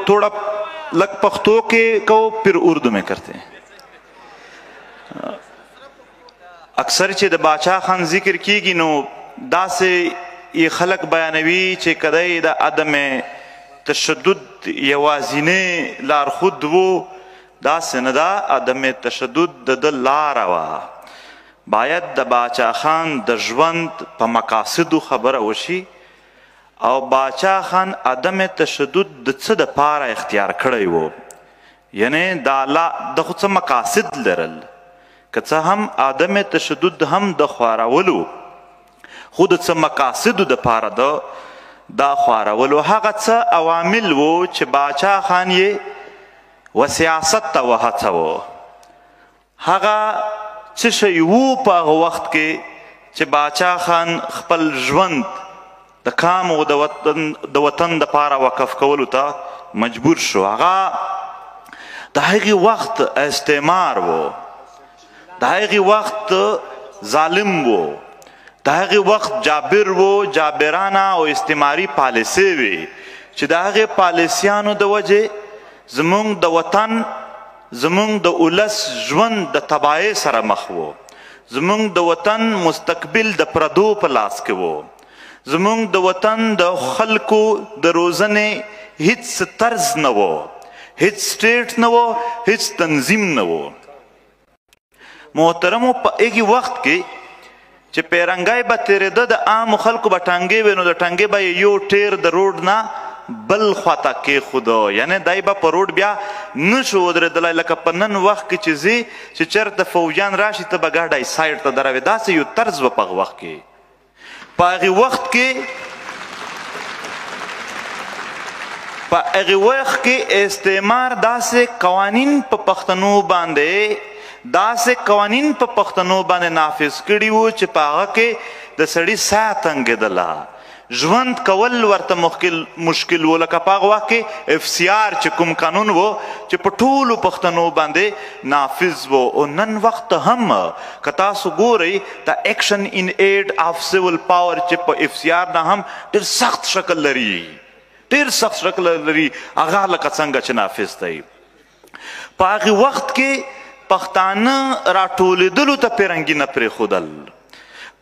थोड़ा लग पख्तो के को फिर उर्दू में करते हैं. اکثر چې د باچا خان ذکر کیږي نو داسې یې خلک بیانوي چې کدی د عدم تشدد یوازینی لارښود وو، داسې نه ده. عدم تشدد د ده لاره وه. باید د باچا خان د ژوند په مقاصدو خبره وشي او باچا خان عدم تشدد د څه دپاره اختیار کړی وو، یعنې دا د خو څه مقاصد لرل. که څه هم عدم تشدد هم د خورولو، خو د څه مقاصدو دپاره د دا خورولو هغه څه عوامل وو چې باچا خان یې و سیاست ته وهڅوه. هغه څه شی وو په هغه وخت کې چې باچا خان خپل ژوند د قام او د وطن دپاره وقف کولو ته مجبور شو. هغه د هغې وخت استعمار و، د هغې وخت ظالم و، د هغې وخت جابر و، جابرانه او استعماري پالیسۍ وې چې د هغې پالیسیانو د وجې زمونږ د وطن، زمونږ د ولس ژوند د تباهۍ سره مخ و، زمونږ د وطن مستقبل د پردو په لاس کې و، زمونږ د وطن د خلکو د روزنې هیڅ طرز نه و، هیڅ سټیټ نه و، هیڅ تنظیم نه و. محترمو، په هغې وخت کې چې پیرنګی به تېرېده د عامو خلکو به ټانګې وې، نو د ټانګې به یې یو ټیر د روډ نه بل خواته کېښوده، یعنې دی به په روډ بیا نه شو ودرېدلی. لکه په نن وخت کې چې ځې چې چېرته فوجیان راشي ته به ګاډی سایډ ته دروې، داسې یو طرز وه په هغه وخت کې. په هغې وخت کې په هغې وخت کې استعمار داسې قوانین په پښتنو باندې، داسې قوانین په پښتنو باندې نافذ کړي وو چې په هغه کې د سړي ساه تنګېدله، ژوند کول ورته مشکل و. لکه په هغه وخت کې اف سي آر چې کوم قانون و چې په ټولو پښتنو باندې نافذ و. او نن وخت هم که تاسو ګورئ د اکشن ان ایډ آف سیول پاور چې په اف سي آر نه هم ډېر سخت شکل لري، ډېر سخت شکل لري، هغه لکه څنګه چې نافذ دی. په هغې وخت کې پښتانه راټولېدلو ته پیرنګي نه پرېښودل.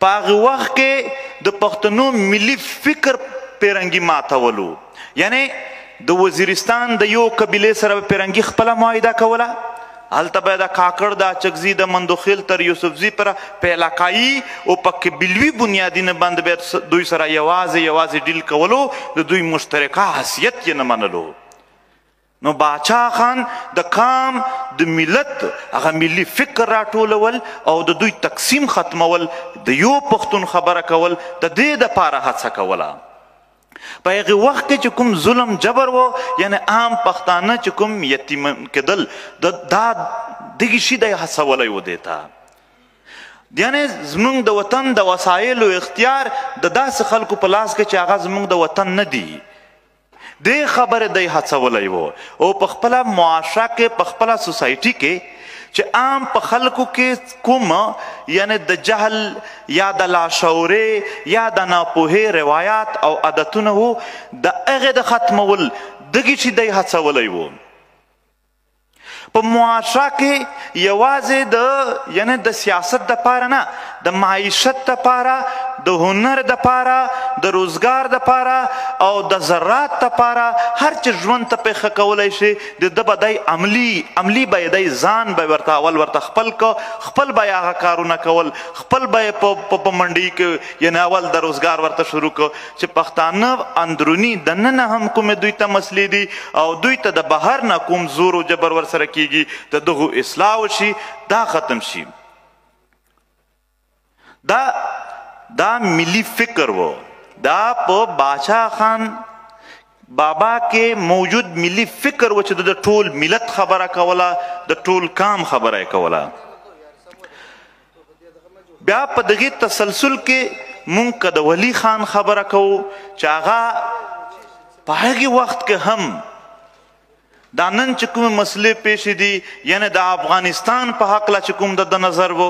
په هغې وخت کې د پښتنو ملي فکر پیرنګي ماتولو، یعنې د وزیرستان د یو قبیلې سره به پیرنګي خپله معاهده کوله، هلته به د کاکړ، د اچکزي، د مندوخیل تر یوسفزي پر په علاقایي او په قبیلوي بنیادینو باندې به دوی سره یوازې یوازې ډیل کولو، د دوی مشترکه حیثیت یې نه منلو. نو باچا خان د قام د ملت هغه ملي فکر راټولول او د دوی تقسیم ختمول، د یو پښتون خبره کول، د دې دپاره هڅه کوله. په هغې وخت کې چې کوم ظلم جبر و، یعنې عام پښتانه چې کوم یتیم کېدل، دا دغې شي دی هڅولی و دې ته. یعنې زمونږ د وطن د وسایلو اختیار د داسې خلکو په لاس کې چې هغه زمونږ د وطن نه دي، دې خبرې دی هڅولی و. او په خپله معاشره کې، په خپله سوسایټي کې چې عام په خلکو کې کوم یعنې د جهل یا د لاشعورې یا د ناپوهۍ روایات او عادتونه وو، د هغې د ختمول دغې چې دی هڅولی و. په معاشره کې یوازې د یعنې د سیاست دپاره نه، د معیشت دپاره، د هنر دپاره، د روزګار دپاره او د زراعت دپاره، هر چې ژوند ته پې ښه کولی شي د ده به دی عملي به یې دی ځان به ورته اول ورته خپل که، خپل به یې هغه کارونه کول، خپل به یې په منډۍ کې یعنې اول د روزګار ورته شروع که چې پښتانه اندروني دننه هم کومې دوی ته مسلې دي او دوی ته د بهر نه کوم زور او جبر ورسره کیږي، د دغو اصلاح وشي، دا ختم شي. دا ملي فکر و، دا په باچا خان بابا کې موجود ملي فکر و چې د ټول ملت خبره کوله، د ټول قام خبره یې کوله. بیا په دغې تسلسل کې مونږ که د ولی خان خبره کوو چې هغه په هغې وخت کې هم دا نن چې کومې مسلې پېښې دي، یعنې د افغانستان په هکله چې کوم د ده نظر و،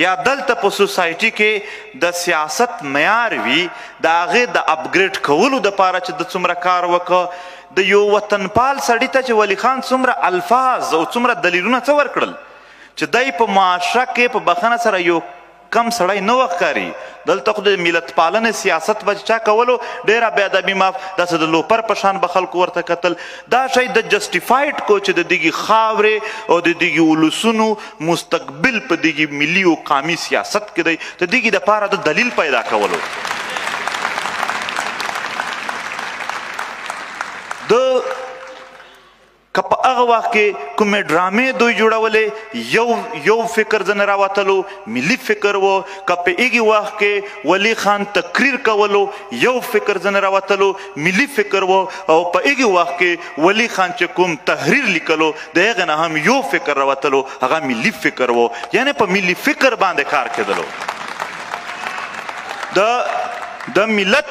یا دلته په سوسایټي کې د سیاست معیار وي، د هغې د اپګریډ کولو دپاره چې د څومره کار وکړ، د یو وطنپال سړي ته چې ولي خان څومره الفاظ او څومره دلیلونه څه ورکړل چې دی په معاشره کې په بخښنه سره یو کم سړی نه وښکاري. دلته خو د ملت پالنې سیاست به چا کولو، ډېره بې ادبي معاف، داسې د لوپر په شان به خلکو ورته کتل. دا شی د جسټیفایډ کو چې د دغې خاورې او د دغې ولسونو مستقبل په دغې ملي او قامي سیاست کې دی، د دغې دپاره د دلیل پیدا کولو. د که په هغه وخت کې کومې ډرامې دوی جوړولې، یو یو فکر ځنې راوتلو، ملي فکر و. که په هغې وخت کې ولي خان تقریر کولو، یو فکر ځنې راوتلو، ملي فکر و. او په هغې وخت کې ولي خان چې کوم تحریر لیکلو، د هغې نه هم یو فکر راوتلو، هغه ملي فکر و. یعنې په ملي فکر باندې کار کېدلو. د د ملت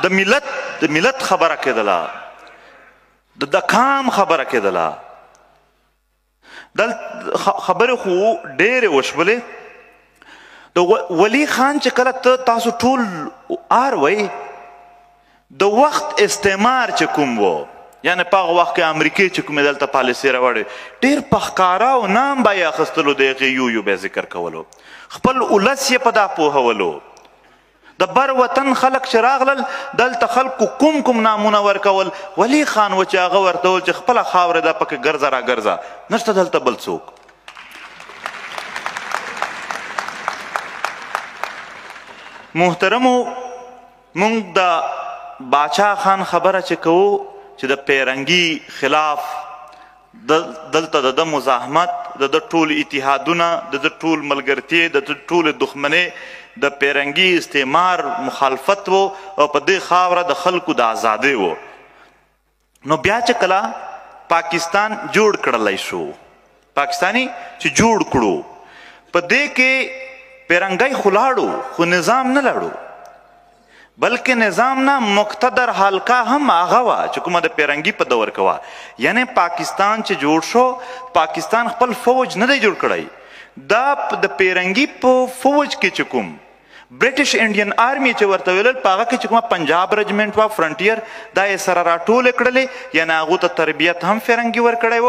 د ملت د ملت خبره کېدله، د کام خبره کېدله. دل خبرې خو ډېرې وشولې. د ولي خان چې کله ته تاسو ټول اروئ، د وخت استعمار چې کوم و، یعنې په هغه وخت کې امریکې چې کومې دلته پالیسي راوړې، ډېر په ښکاره او نام به یې اخیستلو، د هغې یو یو به یې ذکر کولو، خپل ولس یې په دا پوهولو. د بر وطن خلک چې راغلل دلته خلکو کوم کوم نامونه ورکول، ولي خان و چې هغه ورته وویل چې خپله خاوره ده پکې ګرځه راګرځه، نشته دلته بل څوک. محترمو، موږ د باچا خان خبره چې کوو چې د پیرنګي خلاف دلته د ده مزاحمت، د ده ټول اتحادونه، د ده ټول ملګرتیا، د ده ټول دښمنۍ د پیرنګي استعمار مخالفت و او په دې خاوره د خلکو د ازادۍ و. نو بیا چې کله پاکستان جوړ کړلی شو، پاکستانی چې جوړ کړو، په دې کې پیرنګی خو لاړو، خو نظام نه لاړو، بلکې نظام نه مقتدر حلقه هم هغه وه چې کومه د پیرنګي په دور کې وه. یعنې پاکستان چې جوړ شو، پاکستان خپل فوج نه دی جوړ کړی، دا د پیرنګي په فوج کې چې کوم برټش انډین آرمي چې ورته ویل، په هغه کې چې کومه پنجاب رجمنټ وه، فرنټیر، دا یې سره راټولې کړلې. یعنې هغو ته تربیت هم فرنګي ورکړی و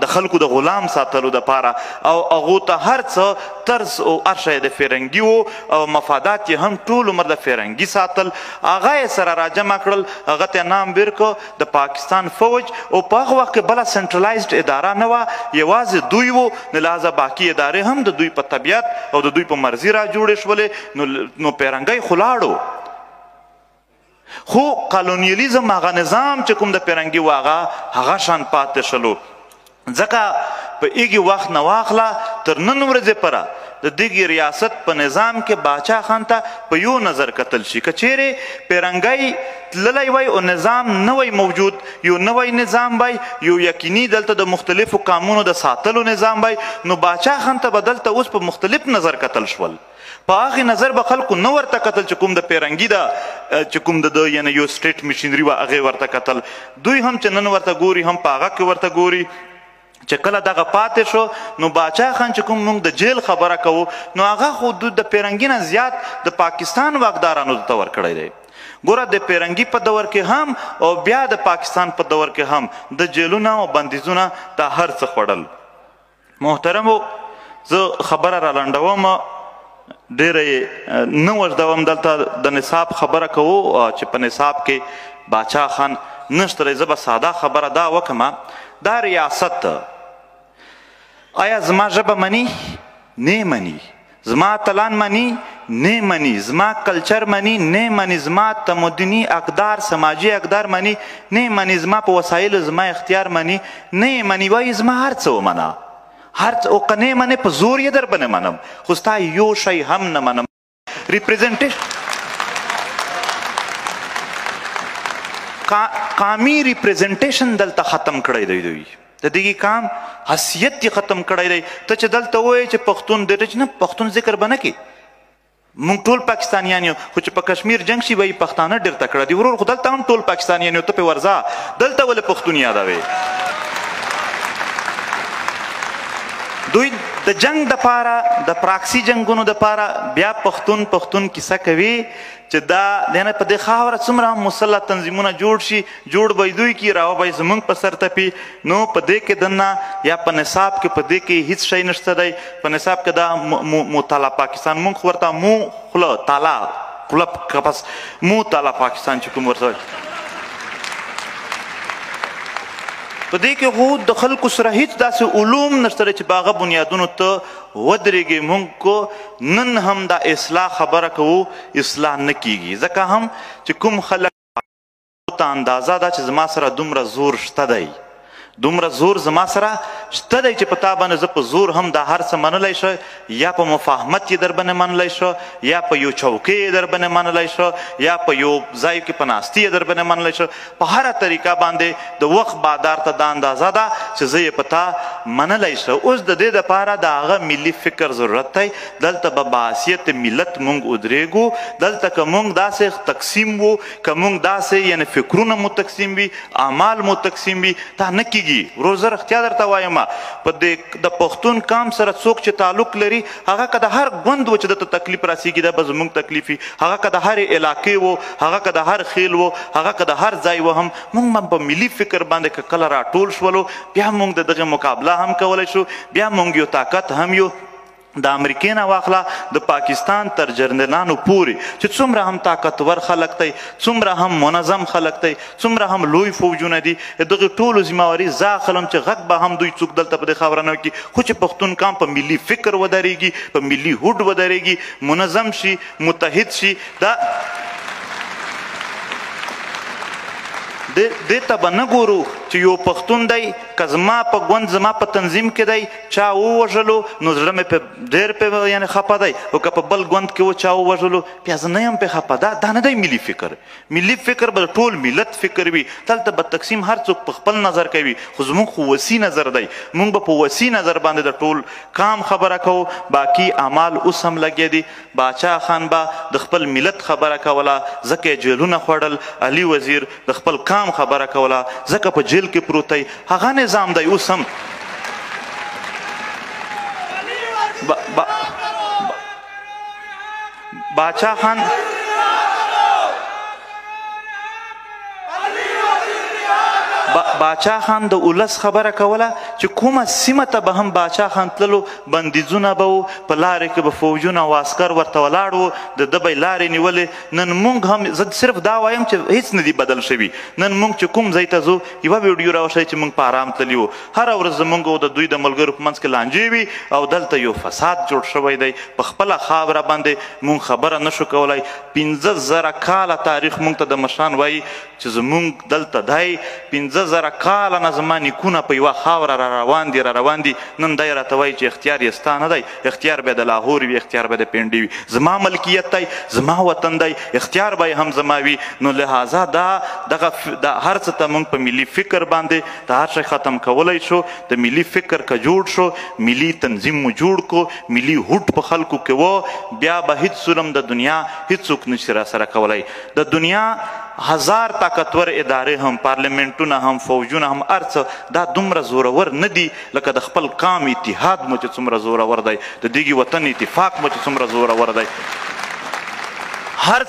د خلکو د غلام ساتلو دپاره، او هغو ته هر څه طرز او هر شی د فرنګي و، او مفادات یې هم ټول عمر د فرنګي ساتل. هغه یې سره راجمع کړل، هغه ته نام ورکړ د پاکستان فوج. او په هغه وخت کې بله سنټرلایزډ اداره نه وه، یوازې دوی وو، نو لهذا باقي ادارې هم د دوی په طبیعت او د دوی په مرضي را جوړې شولې. نو پیرنګی خو لاړو، خو کالونیالیزم هغه نظام چې کوم د پیرنګي و، هغه شان پاتې شلو. ځکه په هغې وخت نه واخله تر نن ورځې پره د دغې ریاست په نظام کې باچا خان ته په یو نظر کتل شي. که چیرې پیرنګی تللی وای او نظام نه وای موجود، یو نوی نظام وای، یو یقیني دلته د مختلفو قامونو د ساتلو نظام وای، نو باچا خان ته به دلته اوس په مختلف نظر کتل شول. په هغې نظر به خلکو نه ورته کتل چې کوم د پیرنګي ده، چې کوم د ده یعنې یو سټیټ مشینري وه، هغې ورته کتل. دوی هم چې نن ورته ګوري، هم په هغه کې ورته ګوري. چې کله دغه پاتې شو، نو باچا خان چې کوم موږ د جیل خبره کوو، نو هغه خو د پیرنګي نه زیات د پاکستان واکدارانو ته ورکړی دی. ګوره د پیرنګي په دور کې هم او بیا د پاکستان په دور کې هم د جیلونه او بندیزونه دا هر څه خوړل. محترمو، زه خبره را لنډوم، ډېره یې نه وږدوم. دلته د نصاب خبره کوو چې په نصاب کې باچا خان نشته دی. زه به ساده خبره دا وکړم، دا ریاست آیا زما ژبه مني؟ نه مني. زما اتلان مني؟ نه مني. زما کلچر مني؟ نه مني. زما تمدني اقدار، سماجي اقدار مني؟ نه مني. زما په وسایلو زما اختیار مني؟ نه مني. وایي زما هر څه ومنه، هر څه، او که نه منې په زور یې در باندې منم، خو ستا یو شی هم نه منم. ریپرزنټیشن، قامي ریپرزنټیشن دلته ختم کړی دی. دوی د دغې قام حیثیت یې ختم کړی دی. ته چې دلته وایې چې پښتون دی، چې نه پښتون ذکر به نه کې، مونږ ټول پاکستانیان یو، خو چې په کشمیر جنګ شي وایي پښتانه ډېر تکړه دي. ورور، خو دلته هم ټول پاکستانیان یو، ته پې ورځه، دلته ولې پښتون یادوې؟ دوی د جنگ دپاره، د پراکسي جنگونو دپاره بیا پښتون پښتون کیسه کوي چې دا یعنې په دې خاوره څومره هم مسلح تنظیمونه جوړ شي، جوړ به یې دوی کړي، راوه به یې زموږ په سر تپي. نو په دې کې دننه یا په نصاب کې په دې کې هیڅ شی نشته دی. په نصاب کې دا مطالعه پاکستان، مونږ خو ورته مو خوله تالا خوله کپس مو تالا پاکستان چې کوم ورته په دې کې خو د خلکو سره هیڅ داسې علوم نشته چې په هغه بنیادونو ته ودرېږي. مونږ کو نن هم دا اصلاح خبره کوو، اصلاح نه کیږي، ځکه هم چې کوم خلک ته اندازه ده چې زما سره دومره زور شته دی، دومره زور زما سره شته دی چې په تا باندې زه په زور هم دا هر څه منلی شم، یا په مفاهمت یې در باندې منلی شم، یا په یو چوکۍ یې در باندې منلی شم، یا په یو ځای کې په ناستي یې در باندې منلی شم. په هره طریقه باندې د وخت بادار ته دا اندازه ده چې زه یې په تا منلی شم. اوس د دې دپاره د هغه ملي فکر ضرورت دی. دلته به بحثیت ملت مونږ ودرېږو. دلته که مونږ داسې تقسیم وو، که مونږ داسې یعنې فکرونه مو تقسیم وي، اعمال مو تقسیم وي، دا نه کېږي. ورور زه رښتیا درته وایم، په دې د پښتون قام سره څوک چې تعلق لري، هغه که د هر ګوند و چې ده ته تکلیف راسېږي، دا به زموږ تکلیف وي. هغه که د هرې علاقې و، هغه که د هر خیل و، هغه که د هر ځای و، هم موږ به په ملي فکر باندې که کله راټول شولو، بیا موږ د دغې مقابله هم کولی شو، بیا موږ یو طاقت هم یو. د امریکې نه واخله د پاکستان تر جرنلانو پورې چې څومره هم طاقتور خلک دی، څومره هم منظم خلک دی، څومره هم لوی فوجونه دي، دغې ټولو ذمهواري زه اخلم چې غږ به هم دوی څوک دلته په دې خاوره نه وکړي. خو چې پښتون قام په ملي فکر ودرېږي، په ملي هوډ ودرېږي، منظم شي، متحد شي، دا دې ته به نه ګورو چې یو پښتون دی که زما په ګوند زما په تنظیم کې دی چا ووژلو نو زړه مې په ډېر په یعنې خفه دی، او که په بل ګوند کې و چا ووژلو بیا زه نه یم پرې خفه. دا نه دی ملي فکر. ملي فکر به ټول ملت فکر وي. دلته به تقسیم هر څوک په خپل نظر کوي، خو زموږ خو وسیع نظر دی. موږ به په وسیع نظر باندې د ټول قام خبره کوو. باقي اعمال اوس هم لګیا دي. باچا خان به د خپل ملت خبره کوله ځکه یې جیلونه خوړل، علي وزیر د خپل قام خبره کوله ځکه په جیل کې پروت دی. هغه نظام دی اوس هم. باچا خان باچا خان د ولس خبره کوله چې کومه سیمه ته به هم باچا خان تللو، بندیزونه به وو، په لارې کې به فوجونه او عسکر ورته ولاړ وو، د ده به یې لارې نیولې. نن مونږ هم، زه صرف دا وایم چې هیڅ نه دي بدل شوي. نن مونږ چې کوم ځای ته ځو، یوه ویډیو راوښیي چې مونږ په آرام تللي وو. هره ورځ زمونږ او د دوی د ملګرو په منځ کې لانجې وي او دلته یو فساد جوړ شوی دی. په خپله خاوره باندې مونږ خبره نشو کولی. 5000 کاله تاریخ مونږ ته د مشران وایي چې زمونږ دلته دی 5000 کاله نه زما نیکونه په یوه خاوره را روان دي، را روان دي. نن دی راته وایي چې اختیار یې ستا نه دی، اختیار به د لاهور وي، اختیار به د پنډي وي، زما ملکیت دی، زما وطن دی، اختیار به یې هم زما وي. نو لهذا دا دغه دا هر څه ته موږ په ملي فکر باندې د هر شی ختم کولی شو. د ملي فکر که جوړ شو، ملي تنظیم مو جوړ کو، ملي هوډ په خلکو کې و، بیا به هیڅ ظلم د دنیا هیڅوک نشي را سره کولی. د دنیا هزار طاقتور ادارې هم، پارلمنټونه هم، فوجونه هم، هر څه دا دومره زورور نه دي لکه د خپل قام اتحاد مو چې څومره زورور دی، د دغې وطن اتفاق مو چې څومره زورور دی. هر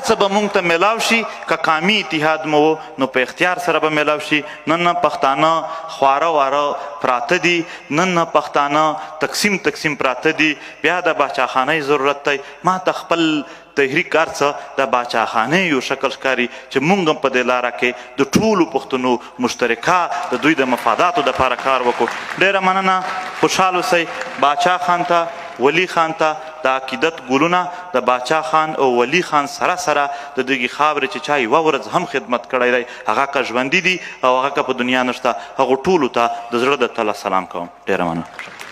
څه به مونږ ته میلاو شي که قامي اتحاد مو و، نو په اختیار سره به میلاو شي. نن نه پښتانه خواره واره پراته دي، نن نه پښتانه تقسیم تقسیم پراته دي. بیا د باچاخانۍ ضرورت دی. ما ته خپل تحریک هر څه د باچاخانې یو شکل ښکاري چې مونږ هم په دې لاره کې د ټولو پښتنو مشترکه د دوی د مفاداتو دپاره کار وکړو. ډېره مننه، خوشحال اوسئ. باچا خان ته، ولی خان ته د عقیدت ګلونه د باچا خان او ولی خان سره سره د دغې خاورې چې چا یوه ورځ هم خدمت کړی دی، هغه که ژوندي دي او هغه که په دنیا نشته، هغو ټولو ته د زړه د تله سلام کوم. ډېره مننه.